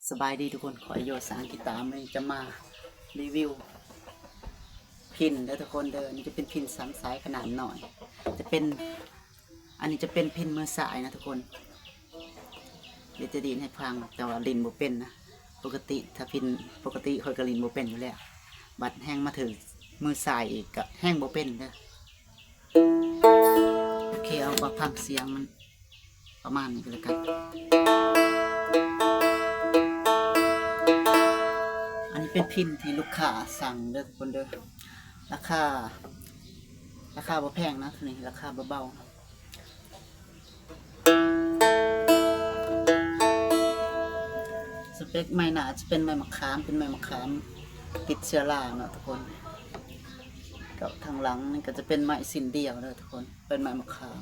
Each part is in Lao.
ສະບາຍດີທຸກຄົນ ຂ້ອຍໂຢສາງກິຕາ ມື້ນີ້ຈະມາຣີວິວພິນເດີທຸກຄົນເດີ. ນີ້ຈະເປັນພິນສາມສາຍຂະໜາດນ້ອຍ ຈະເປັນ ອັນນີ້ຈະເປັນພິນມືຊ້າຍນະທຸກຄົນ. ດຽວຈະດີດໃຫ້ຟັງ ແຕ່ວ່າຫຼິ້ນບໍ່ເປັນນະ. ປົກກະຕິຖ້າພິນປົກກະຕິຂ້ອຍກໍຫຼິ້ນບໍ່ເປັນຢູ່ແລ້ວ ບັດແຮ່ງມາຖືກມືຊ້າຍອີກ ກໍແຮ່ງບໍ່ເປັນເດີ. ໂອເຄ ເອົາມາຟັງສຽງມັນປະມານນີ້ກໍແລ້ວກັນ. ອັນນີ້ເປັນພິນທີ່ລູກຄ້າສັ່ງເດີທຸກຄົນເດີ. ລາຄາ ລາຄາບໍ່ແພງນະ ໂຕນີ້ລາຄາເບົາໆ. ສະເປັກໄມ້ໜ້າຈະເປັນໄມ້ມະຂາມ ເປັນໄມ້ມະຂາມຕິດເຊື້ອລາເນາະທຸກຄົນ. ກໍທາງຫຼັງນີ້ກໍຈະເປັນໄມ້ຊິ້ນດຽວເດີທຸກຄົນ ເປັນໄມ້ມະຂາມ.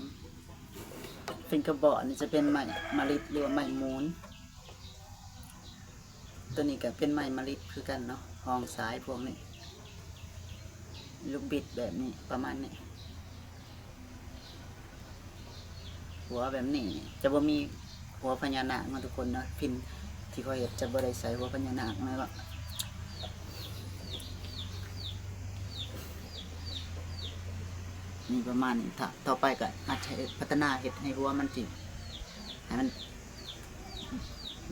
ເປັນກະບອກນີ້ຈະເປັນໄມ້ມະລິດ ຫຼືວ່າໄມ້ມູນ. ໂຕນີ້ກໍເປັນໄມ້ມະລິດຄືກັນເນາະ ຮອງສາຍພວກນີ້ ລູກບິດແບບນີ້ ປະມານນີ້. ຫົວແບບນີ້ຈະບໍ່ມີຫົວພະຍານາກເນາະທຸກຄົນເນາະ. ພິນທີ່ຂ້ອຍເຮັດຈະບໍ່ໄດ້ໃສ່ຫົວພະຍານາກນະ. ນີ້ປະມານນີ້ ຖ້າຕໍ່ໄປກໍອາດຈະພັດທະນາເຮັດໃຫ້ຫົວມັນຈິ ໃຫ້ມັນ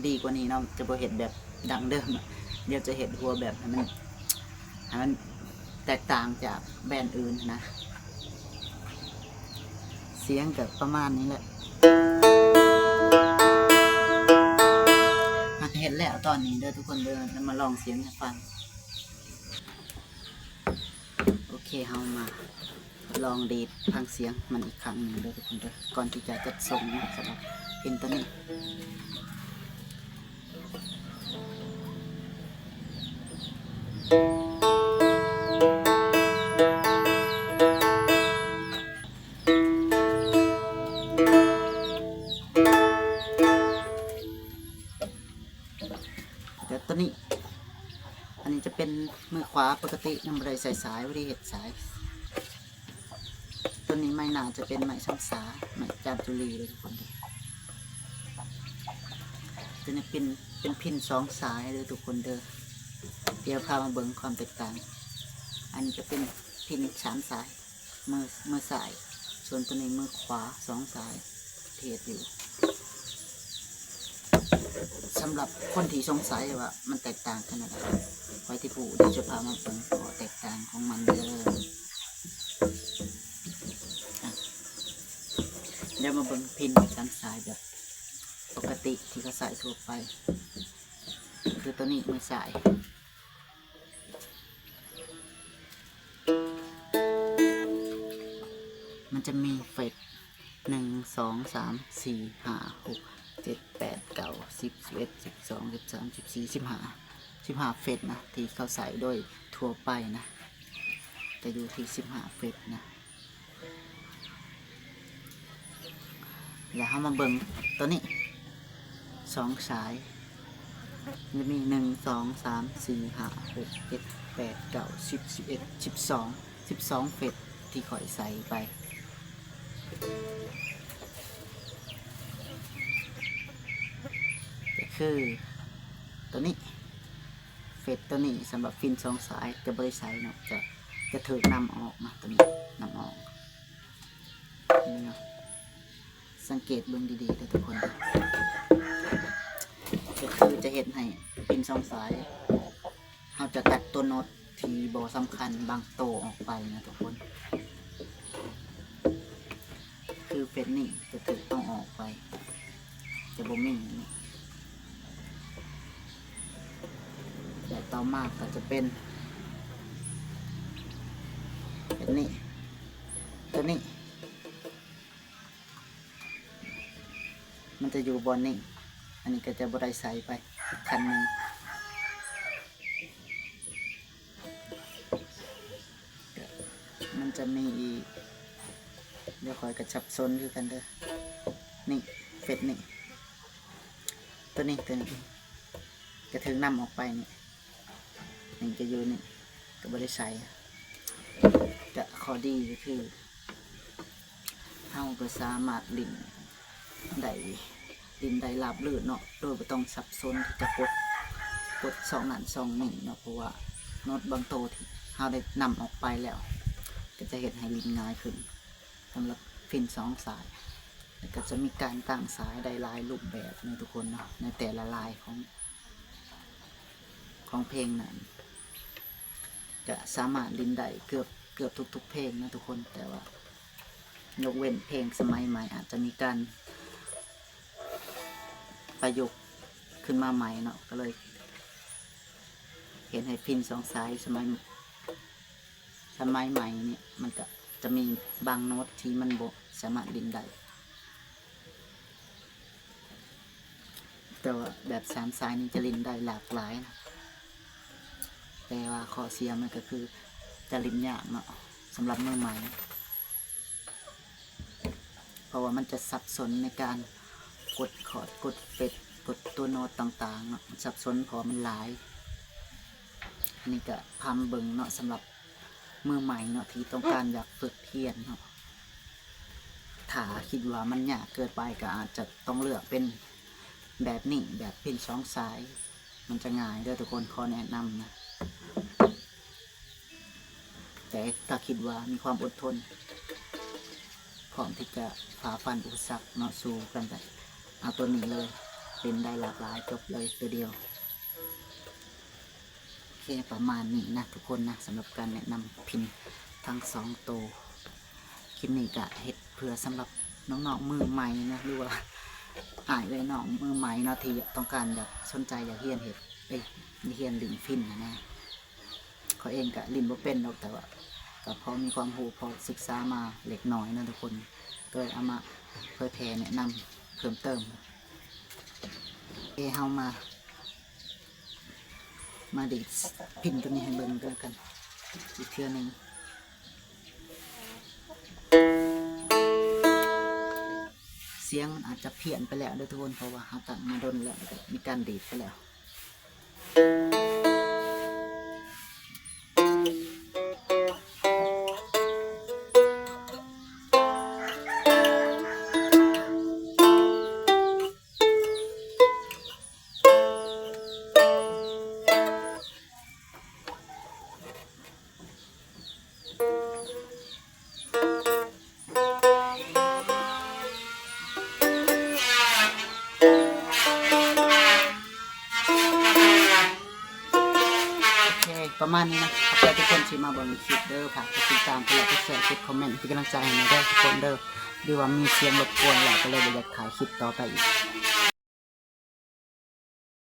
ດີກວ່ານີ້ເນາະ ຈະບໍ່ເຮັດແບບດັ້ງເດີມ. ດຽວຈະເຮັດຫົວແບບໃຫ້ມັນ ໃຫ້ມັນແຕກຕ່າງຈາກແບຣນອື່ນນະ. ສຽງກໍປະມານນີ້ແຫຼະ. ຫາກເຮັດແລ້ວຕອນນີ້ເດີທຸກຄົນເດີ ແລ້ວມາລອງສຽງໃຫ້ຟັງ. ໂອເຄ ເຮົາມາລອງດີດຟັງສຽງມັນອີກຄັ້ງໜຶ່ງເດີທຸກຄົນເດີ ກ່ອນທີ່ຈະຈັດສົ່ງເນາະ ສຳລັບພິນໂຕນີ້. ແລ້ວໂຕນີ້ ອັນນີ້ຈະເປັນມືຂວາປົກກະຕິ ຍັງບໍ່ໄດ້ໃສ່ສາຍ ບໍ່ໄດ້ເຮັດສາຍ. ໂຕນີ້ໄມ້ໜ້າຈະເປັນໄມ້ຊຳສາ ໄມ້ຈາມຈຸລີເດີທຸກຄົນເດີ. ໂຕນີ້ເປັນ ເປັນພິນສອງສາຍເດີທຸກຄົນເດີ. ດຽວພາມາເບິ່ງຄວາມແຕກຕ່າງ. ອັນນີ້ຈະເປັນພິນສາມສາຍ ມື ມືຊ້າຍ ສ່ວນໂຕນີ້ມືຂວາສອງສາຍ ທີ່ເຮັດຢູ່. ສຳລັບຄົນທີ່ສົງໄສວ່າມັນແຕກຕ່າງກັນແນວໃດ ຂ້ອຍທີ່ຮູ້ ດຽວຈະພາມາເບິ່ງຂໍ້ແຕກຕ່າງຂອງມັນເດີ. ອ່ະ ດຽວມາເບິ່ງພິນສາມສາຍແບບປົກກະຕິທີ່ເຂົາໃຊ້ທົ່ວໄປ ຄືໂຕນີ້ມືຊ້າຍ. ມັນຈະມີເຟດ ໜຶ່ງ ສອງ ສາມ ສີ່ ຫ້າ ຫົກ ເຈັດ ແປດ ເກົ້າ ສິບ ສິບເອັດ ສິບສອງ ສິບສາມ ສິບສີ່ ສິບຫ້າ ສິບຫ້າເຟດນະ ທີ່ເຂົາໃຊ້ໂດຍທົ່ວໄປນະ ຈະຢູ່ທີ່ສິບຫ້າເຟດນະ. ແລ້ວເຮົາມາເບິ່ງໂຕນີ້ ສອງສາຍ ມັນຈະມີ ໜຶ່ງ ສອງ ສາມ ສີ່ ຫ້າ ຫົກ ເຈັດ ແປດ ເກົ້າ ສິບ ສິບເອັດ ສິບສອງ ສິບສອງເຟດທີ່ຂ້ອຍໃສ່ໄປ ກໍຄືໂຕນີ້ ເຟດໂຕນີ້ ສຳລັບຟິນສອງສາຍຈະບໍ່ໄດ້ໃສ່ເນາະ ຈະ ຈະຖືກນຳອອກເນາະ ໂຕນີ້ນຳອອກ. ນີ້ເນາະ ສັງເກດເບິ່ງດີໆເດີທຸກຄົນ ກໍຄືຈະເຮັດໃຫ້ຟິນສອງສາຍ ເຮົາຈະຕັດຕົວໂນ້ດທີ່ບໍ່ສຳຄັນບາງໂຕອອກໄປນະທຸກຄົນ. ຄືເຟດນີ້ຈະຖືກເອົາອອກໄປ ຈະບໍ່ມີນີ້ ແລະ ຕໍ່ມາກໍຈະເປັນເຟດນີ້ ໂຕນີ້ ມັນຈະຢູ່ບ່ອນນີ້ ອັນນີ້ກໍຈະບໍ່ໄດ້ໃສ່ໄປຄັນໜຶ່ງ. ມັນຈະມີອີກ ດຽວຂ້ອຍກໍສັບສົນຄືກັນເດີ. ນີ້ ເຟດນີ້ ໂຕນີ້ ໂຕນີ້ ກະຖືກນຳອອກໄປນີ້ ນີ້ຈະຢູ່ນີ້ ກໍບໍ່ໄດ້ໃສ່. ກະຂໍ້ດີກໍຄື ເຮົາກໍສາມາດຫຼິ້ນໄດ້ ຫຼິ້ນໄດ້ລາບລື່ນເນາະ ໂດຍບໍ່ຕ້ອງສັບສົນທີ່ຈະກົດ ກົດຊ່ອງນັ້ນຊ່ອງນີ້ເນາະ ເພາະວ່າໂນ້ດບາງໂຕທີ່ເຮົາໄດ້ນຳອອກໄປແລ້ວ ກໍຈະເຮັດໃຫ້ຫຼິ້ນງ່າຍຂຶ້ນ. ສຳລັບຟິນສອງສາຍ ແລ້ວກໍຈະມີການຕັ້ງສາຍໄດ້ຫຼາຍຮູບແບບເນາະທຸກຄົນເນາະ ໃນແຕ່ລະລາຍຂອງ ຂອງເພງນັ້ນ ກະສາມາດຫຼິ້ນໄດ້ເກືອບ ເກືອບທຸກໆເພງເນາະທຸກຄົນ ແຕ່ວ່າຍົກເວັ້ນເພງສະໄໝໃໝ່ ອາດຈະມີການປະຍຸກຂຶ້ນມາໃໝ່ເນາະ ກໍເລີຍເຮັດໃຫ້ຟິນສອງສາຍສະໄໝ ສະໄໝໃໝ່ນີ້ ມັນກະຈະມີບາງໂນ້ດທີ່ມັນບໍ່ສາມາດຫຼິ້ນໄດ້ ແຕ່ວ່າແບບສາມສາຍນີ້ຈະຫຼິ້ນໄດ້ຫຼາກຫຼາຍນະ ແຕ່ວ່າຂໍ້ເສຍມັນກໍຄືຈະຫຼິ້ນຍາກເນາະ ສຳລັບມືໃໝ່ ເພາະວ່າມັນຈະສັບສົນໃນການກົດຄອດ ກົດເຟດ ກົດຕົວໂນ້ດຕ່າງໆເນາະ ມັນສັບສົນເພາະວ່າມັນຫຼາຍ. ອັນນີ້ກໍພາມາເບິ່ງເນາະ ສຳລັບມືໃໝ່ເນາະ ທີ່ຕ້ອງການຢາກຝຶກຮຽນເນາະ ຖ້າຄິດວ່າມັນຍາກເກີນໄປ ກໍອາດຈະຕ້ອງເລືອກເປັນແບບນີ້ ແບບພິນສອງສາຍ ມັນຈະງ່າຍເດີທຸກຄົນ ຂໍແນະນຳນະ. ແຕ່ຖ້າຄິດວ່າມີຄວາມອົດທົນ ພ້ອມທີ່ຈະຝ່າຟັນອຸປະສັກເນາະ ສູ້ກັນໄດ້ ເອົາຕົວນີ້ເລີຍ ຫຼິ້ນໄດ້ຫຼາກຫຼາຍ ຈົບເລີຍຕົວດຽວ. ໂອເຄ ປະມານນີ້ນະທຸກຄົນນະ ສຳລັບການແນະນຳພິນທັງສອງໂຕ. ຄລິບນີ້ກະເຮັດເພື່ອສຳລັບນ້ອງໆມືໃໝ່ເນາະ ຫຼືວ່າອ້າຍເອື້ອຍນ້ອງມືໃໝ່ເນາະ ທີ່ຕ້ອງການຢາກ ສົນໃຈຢາກຮຽນເຮັດ ເອີຍ ຮຽນຫຼິ້ນຟິນຫັ້ນນະ. ຂ້ອຍເອງກະຫຼິ້ນບໍ່ເປັນດອກ ແຕ່ວ່າກະພໍມີຄວາມຮູ້ ພໍສຶກສາມາເລັກນ້ອຍເນາະທຸກຄົນ ກໍເລີຍເອົາມາເຜີຍແຜ່ແນະນຳເພີ່ມເຕີມ. ເອ ເຮົາມາ ມາດີດພິນຕົວນີ້ໃຫ້ເບິ່ງກໍແລ້ວກັນອີກເທື່ອໜຶ່ງ. ສຽງມັນອາດຈະພຽນໄປແລ້ວເດີທຸກຄົນ ເພາະວ່າເຮົາຕັ້ງມາດົນແລ້ວ ແລ້ວກໍມີການດີດໄປແລ້ວ. ໂອເຄ ປະມານນີ້ນະ ຂອບໃຈທຸກຄົນທີ່ມາເບິ່ງຄລິບເດີ ຝາກກົດຕິດຕາມ ກົດໄລ ກົດແຊ ກົດຄອມເມັນ ເປັນກຳລັງໃຈໃຫ້ແດ່ເດີທຸກຄົນເດີ ຫຼືວ່າມີສຽງລົບກວນຫຼາຍ ກໍເລີຍບໍ່ຢາກຖ່າຍຄລິບຕໍ່ໄປອີກ.